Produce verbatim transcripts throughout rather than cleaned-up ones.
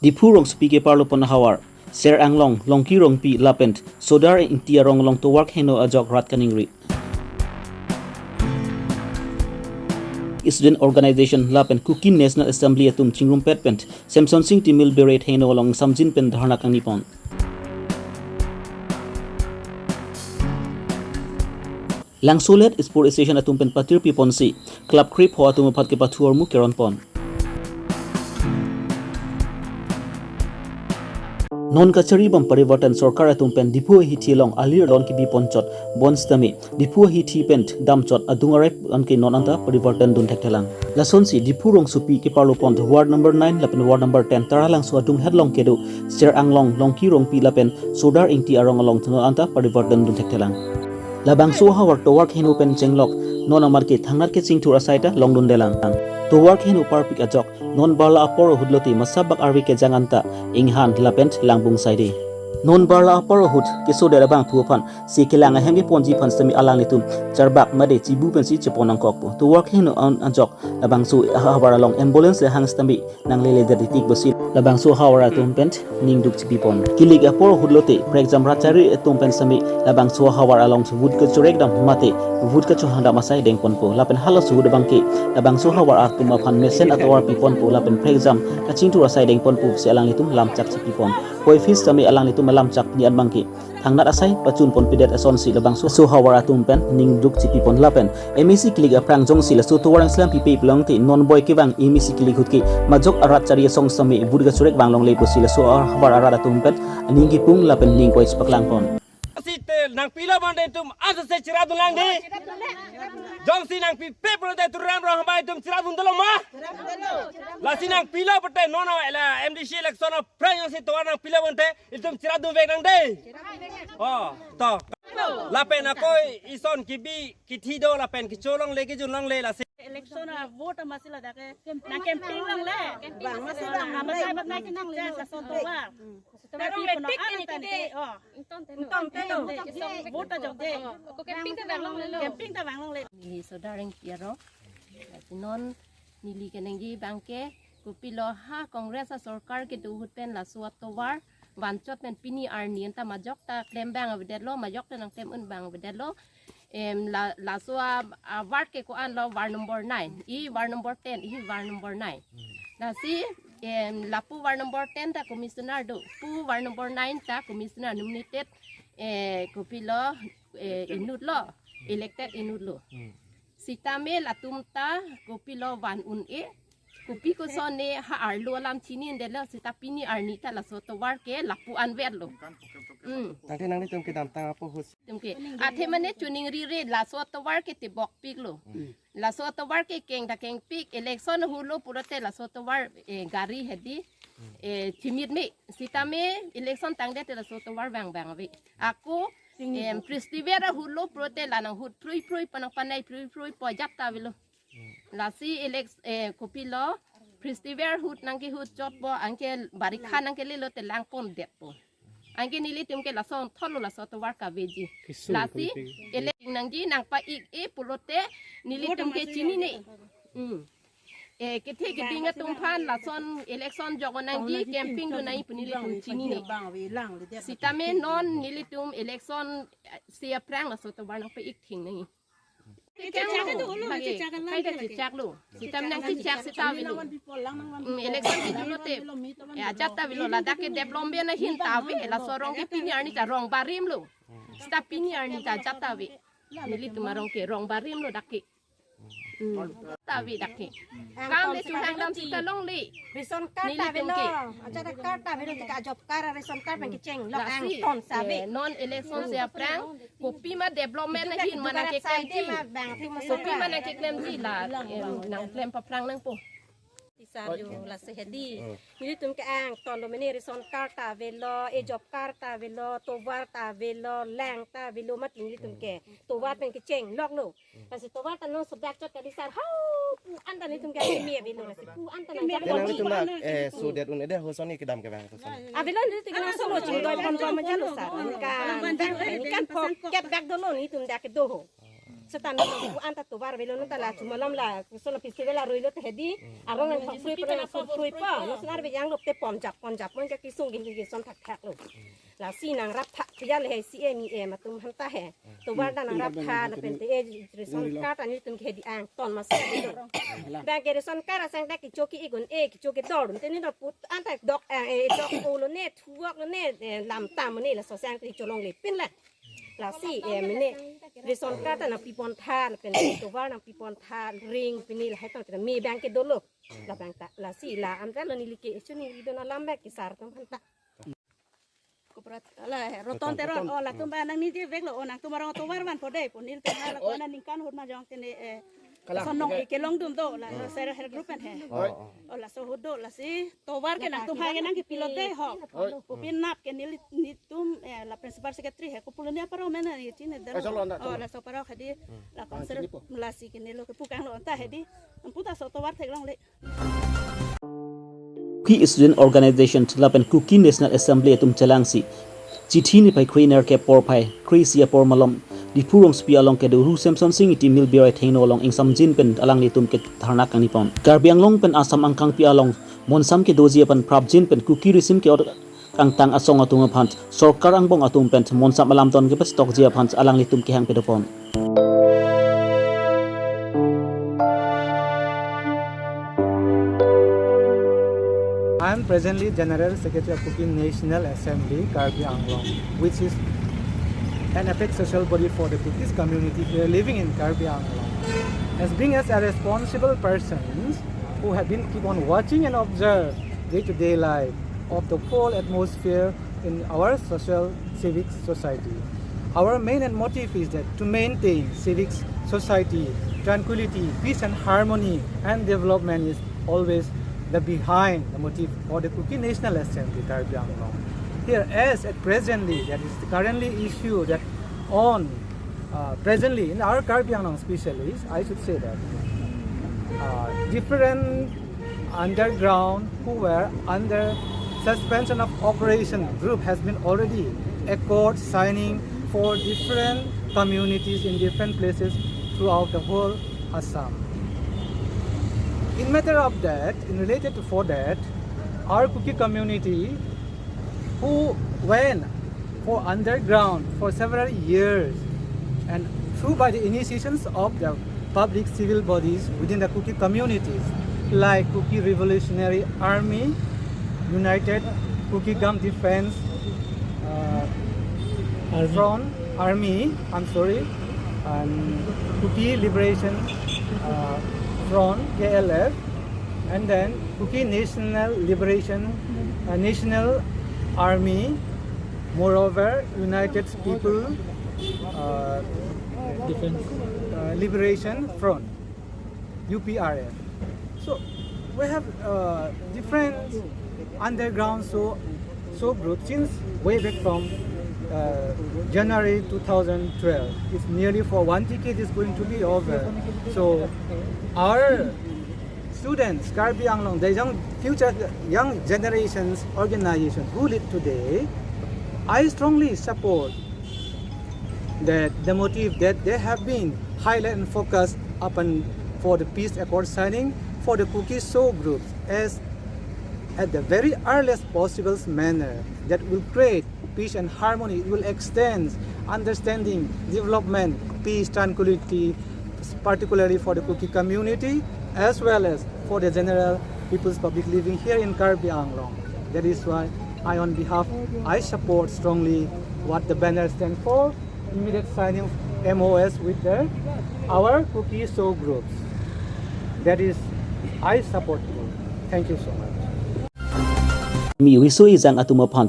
Diphu rongsopi keparlo pon ahavar, Ser Anglong, Longki Rongpi lapen Sodar Ingti arong along tovar kehingno ajok rat kaningri. Student Organization lapen Kuki National Assembly atum chingrumpet pen Semson Sing Timil Beret hingno along samjin pen dharna kangni pon. Langsolet Sport Association atum pen patir pi ponsi club krepho atum aphan kepathu armu keron pon. Non kachari bom parivartan sorkar atum pen Diphu ahithi along alir don kebi ponchot bonsitame Diphu ahithi pen damchot adung arai anke non anta parivartan dun thekthelang. Lasonsi Diphu rongsopi keparlo pon ward number nine lapen ward number ten Taralangso adung hetlong kedo Ser Anglong, Longki Rongpi lapen Sodar Ingti arong along non anta parivartan dun thekthelang. Labangso ahavar tovar kehingno pen chenglok non amat ke thangnat kechingthur asai ta longdundelang. Tovar kehingno parpik ajok non barla apor ahut lote masabak arve kejang anta inghan lapen langbung saide. Non barla apor ahut kesodet abangphu aphan si kelang ahem keponji aphan sitame alanglitum charbak mate chibu pensi chepon nangkokpo. Tovar kehingno an ajok labangso ahavar along ambulance le hang sitame nanglele det tik bosi labangso ahavar atum pen ningduk chipi pon. Kilik apor ahut lote prekjam rat chari atum pen sitame labangso ahavar along vote kachorek dam mate vote kachohang dam asai deng ponpo. Lapen halaso ahut abangke labangso ahavar atum aphan mesen atovar pi ponpo lapen prekjam kachingthur asai deng ponpo si alanglitum lamchak chipi pon. Koi fees sitame alanglitum alamchak ni an abangke thangnat asai pachun ponpidet asonsi labangso ahavar atum pen ningduk chipi pon lapen M A C kilik aphrang jongsi laso tovar angslam pipe pulote non boi kevang M A C kilik ahut ke majok arat chari asong sitame vote kachorek vang longle pusi laso ahavar arat atum pen aning kipung lapen ning koi chepaklang pon. Si te nangpilo bang de tum asa se chira dulang de. Jongsi nangpipe pulote Tuliram Ronghang bai tum chira dun dolo ma. Lasi nangpilo pete nono ela M D C election aphrang jongsi tovar nangpilo bang te itum chira dun vek nang de. Oh, to. Lapen akoi ison kebi kithi do lapen kecho longle kejun longle lasi. Election a vote amatsi ladak ke nang campaign longle. Bang amatsi bang. Amatsi bang nang campaign longle. Laso tovar. Tovar pi pon tik an ni tante. Oh. Ingtong te lo. Ingtong te lo. Vote ajok de. Ko campaign ta vang longle lo. Campaign ta vang longle. Neli Sodar Ingti arong. Non neli keningje abangke kopilo ha Congress asorkar kedo ahut pen laso atovar vanchot pen pini arni anta majok ta klem bang avedetlo, majok ta nangklem un bang avedetlo. Em, la, laso a, a ward ke ko-an lo, ward number nine, i ward number ten, i ward number nine. Lasi, em, lapu ward number ten ta commissioner do, pu ward number nine ta commissioner nominated, eh, kopilo, eh, inut lo, elected inut lo. Sitame latum ta kopilo van un-e, kopi koson ne ha arlo alam chinidetlo sita pini arni ta laso tovar ke lapu anvet lo. Hmm. Tangte nanglitum kedamtang apor ahut. Tum ke. Athe mane chuning rire laso tovar ke tebok pik lo. Hmm. Laso tovar ke keng ta keng pik, election ahut lo pulote laso tovar, eh, gari hedi, eh, chimit me. Sitame election tangdet te laso tovar bang bang ave. Ako, em, festival ahut lo pulote la nanghut prui prui panang panai prui prui po ajat ta avelo. Lasi elect, eh, kopilo festival ahut nangkehut chot po anke barikha nangkele lote lang pondet po. Anke nelitum ke lason thotlo laso tovar kaveji. Lasi elect nangji nangpa-ik-e pulote nelitum ke chinine. Hmm. Eh, kethe keding atum aphan lason election jok nangji campaign do nangji pu nelitum chinine. Sitame non nelitum election, eh, si aphrang laso tovar nangpa-ik thing nangji. Chechak lo, lagi. Chechak lo. Kai ta chechak lo. Sitame nangchechak sita avelo. Hmm, election ke julo te. Eh, ajat ta avelo ladak ke development ahin ta ave. Laso arong ke pini arni ta rong barim lo. Sita pini arni ta ajat ta ave. Nelitum arong ke rong barim lo dak ke. Hmm. Ta ave dak ke. Kam le chuhang dam sita longle. Ration card ta avelo. Nelitum ke. Ajat card ta avelo, tika job card, ration card pen kecheng. Lok lasi, angton save. Eh, non election si aphrang, kopima development ahin ma nangkeklemji. Kopima nangkeklemji la, eh, nangklem paphrang nangpo. Tisar jo lasi hedi. Nelitum ke angton lo mene ration card ta avelo, e job card ta avelo, tovar ta avelo, lang ta avelo mati nelitum ke. Tovar pen kecheng, lok lo. Lasi tovar ta non sedak chot kali sar. Hau, pu an ta nelitum ke keme avelo lasi. Pu an ta nang. Te nanglitum la, eh, sodet un-e de ahut son ni kedam kevang ahut son. Avelo nelitum ke langsung lo chingdoi pon pon maja lo sar. Kan, kan po kep bak dolo nelitum dak kedo ho. Seta nang pu anta tovar avelo, nang ta la chumalom la, kuson la festival aroilo ta hedi, arong nang thok thrui pa, nang thok thrui pa, nang sonar be janglo te pon jap, pon jap, mon ke kisung gin gin son thak thak lo. Lasi nang rap thak, kuya le he C M E M atum hanta he. Tovar ta nang rap thak, lapen te e ration card ani tum ke hedi angton mas. Bang ke ration card asang ta kecho ke-ik un-e, kecho kedor un-e, te ne dor put anta dok, eh, eh, dok olo ne, thuok lo ne, eh, lam tam ne, laso sang kri cholongle pin la. Lasi, eh, mene, ration card ta nang pipon tha, lapen tovar nang pipon tha, ring pini lahai tang kena me bang ke dolo. La bang ta, lasi la amra lo neli ke, esu neli don alam bang ke sar atum hanta. Koprat, ala, eh, Roton Teron, oh, latum ba nang niji veklo, oh, nangtum arong tovar vanpo dei, pu neli ta la ko na ningkan hut ma jong tene, eh, Kalang. Sonong i kelong dum do la, no, self help group pen he. Oh, oh. Oh, laso ahut do, lasi tovar ke nangtum ha ke nang kepilo dei ho. Oi. Kopinap ke neli, netum, eh, la principal secretary he, kopulo ne aparo mena ye chine dalo. Eh, chalo, anda, oh, chalo. Laso aparo hedi, la ah, council chinipo. Lasi ke nelo kepu kanglo anta hedi. Amputa so tovar theklongle. Kuki Student Organization lapen Kuki National Assembly atum chelangsi chithi niphai kre-nerkep porphai kre-isi apor malom Diphu rongsopi along kedo Ru Semson Sing Ingti Mill Birai Thengno along ingsamjin pen alanglitum ke dharna kangni pon. Karbi Anglong pen Assam angkangpi along monsam kedoji aphan prapjin pen Kuki risim ke-ot angtang asong atum aphan sorkar angbong atum pen monsam alamton kepastokji aphan alanglitum kehang pado pon. I am presently General Secretary of Kuki National Assembly, Karbi Anglong, which is an apex social body for the Kukis community here living in Karbi Anglong. As being as a responsible person who have been keep on watching and observe day-to-day life of the whole atmosphere in our social civic society. Our main and motive is that to maintain civic society, tranquility, peace and harmony and development is always the behind the motive for the Kuki National Assembly Karbi Anglong. Here, as at presently, that is the currently issue that on, uh, presently in our Karbi Anglong specially, I should say that, uh, different underground who were under suspension of operation group has been already accord signing for different communities in different places throughout the whole Assam. In matter of that, in related to for that, our Kuki community who went for underground for several years and through by the initiations of the public civil bodies within the Kuki communities like Kuki Revolutionary Army, United Kuki Gam Defense, uh, Army. Front, Army, I'm sorry, and Kuki Liberation, uh, Front, K L F, and then Kuki National Liberation, uh, National Army, moreover, United People, uh, Defense. Uh, Liberation Front, U P R F. So we have, uh, different underground so, so group since way back from, uh, January two thousand twelve. It's nearly for one decade is going to be over. So our students, Karbi Anglong, the young future young generations organization who lead today, I strongly support that the motive that they have been highlight and focus upon for the peace accord signing for the Kuki so groups as at the very earliest possible manner that will create peace and harmony, it will extend understanding, development, peace, tranquility, particularly for the Kuki community as well as for the general people's public living here in Karbi Anglong. That is why I, on behalf, I support strongly what the banner stand for, immediate signing M O S with the, our Kuki so groups. That is, I support you. Thank you so much. Mi riso ejang atum aphan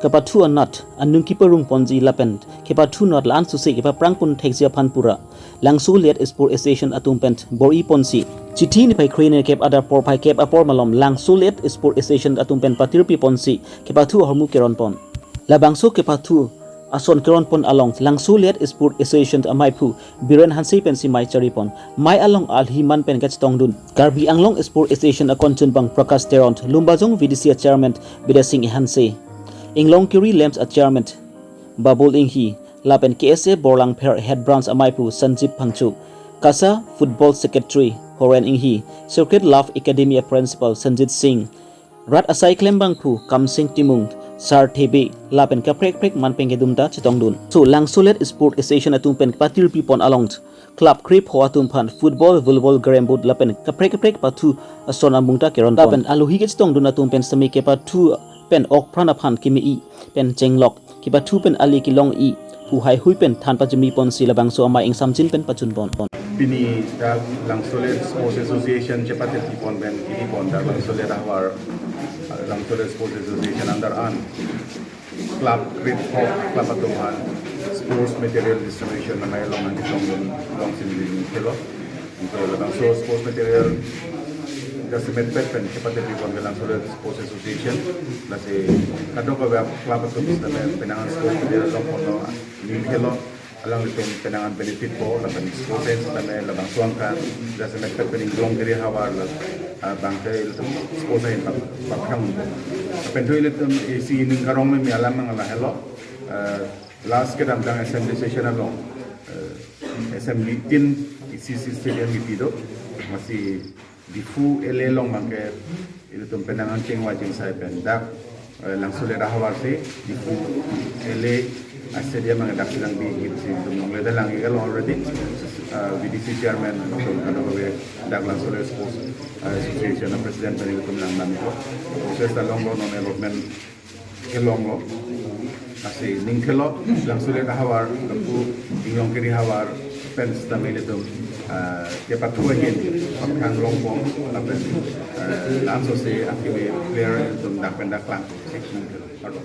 kepathu anat anung kiparung ponji lapen kepathu anat la-an suse kepaprang pon thekji aphan pura Langso Late Sport Association atum pen bor-i ponsi, chithi niphai kre-nerkep adar porphai kep apor malom Langso Late Sport Association atum pen patirpi ponsi kepathu ahormu keron pon. Labangso kepathu ason keron pon along Langso Late Sport Association amaiphu Biren Hanse pensi mei chari pon. Mei along alhi man pen kachetongdun Karbi Anglong Sport Association akonchunbang Prakash Teron, Lumbajong V D C a chairman Bidya Sing Hanse, Inglong Kiri Lamps a chairman Babul Inghi, lapen K S A Borlangpher Head Branch amei pu Sanjib Phangcho, KASA Football Secretary Horen Inghi, Sacred Love Academy a Principal Sanjit Singh, rat asai klembang pu Kamsing Timung, Sar Thebe, lapen kaprek kaprek man pen kedum ta chetongdun. So Langsolet Sport Association atum pen patirpi pon along club krepho atum aphan football, volleyball, carrom board lapen kaprek kaprek pathu ason amung ta keron pon. Lapen alohi kechetongdun atum pen semi kepathu pen okpran aphan keme-i pen chenglok, kepathu pen ale kelong-i pu haihui pen than pachimi ponsi labangso amei ingsamjin pen pachun pon. Pini dak Langsolet Sports Association chepatirpi pon pen kiri pon dak Langsolet ahavar, Langsolet Sports Association under an club krepho club atum aphan sports material distribution amei along nangchetongdun along si neli ningthelo. Anke labangso sports material jasemet pet pen chepatirpi pon ke Langsolet Sports Association, lasi kadokave club atum sitame penang sports material longponlo ningthelo, alanglitum penang benefit po, lapen sports sitame labangso angka jasemet pet pen inglong kiri ahavar la, ah, bangke ilitum sports ahin pap-, paphrang. Lapen thu ilitum isi ning karong me alam nang lahelo, eh, last kedamtang assembly session along, eh, assembly tin isi isi stadium kipi do, masi Diphu L A along bangke ilitum penang chingvai chingsai pen dak, eh, Langsolet ahavar si Diphu L A stadium bangke dak sedang bigit si ilitum longledet lang iklo already. Eh, V D C chairman ilitum kadokave dak Langsolet Sports, eh, Association a president pen ilitum langdam iklo. Process ta longlo, non allotment kelonglo. Lasi ningthelo Langsolet ahavar lapu inglong kiri ahavar pen sitame ilitum, ah, kepathu ahin paphrang longpo lapen, ah, la-anso si akimi player ilitum dak pen dak lang si ningthelo. Kardom.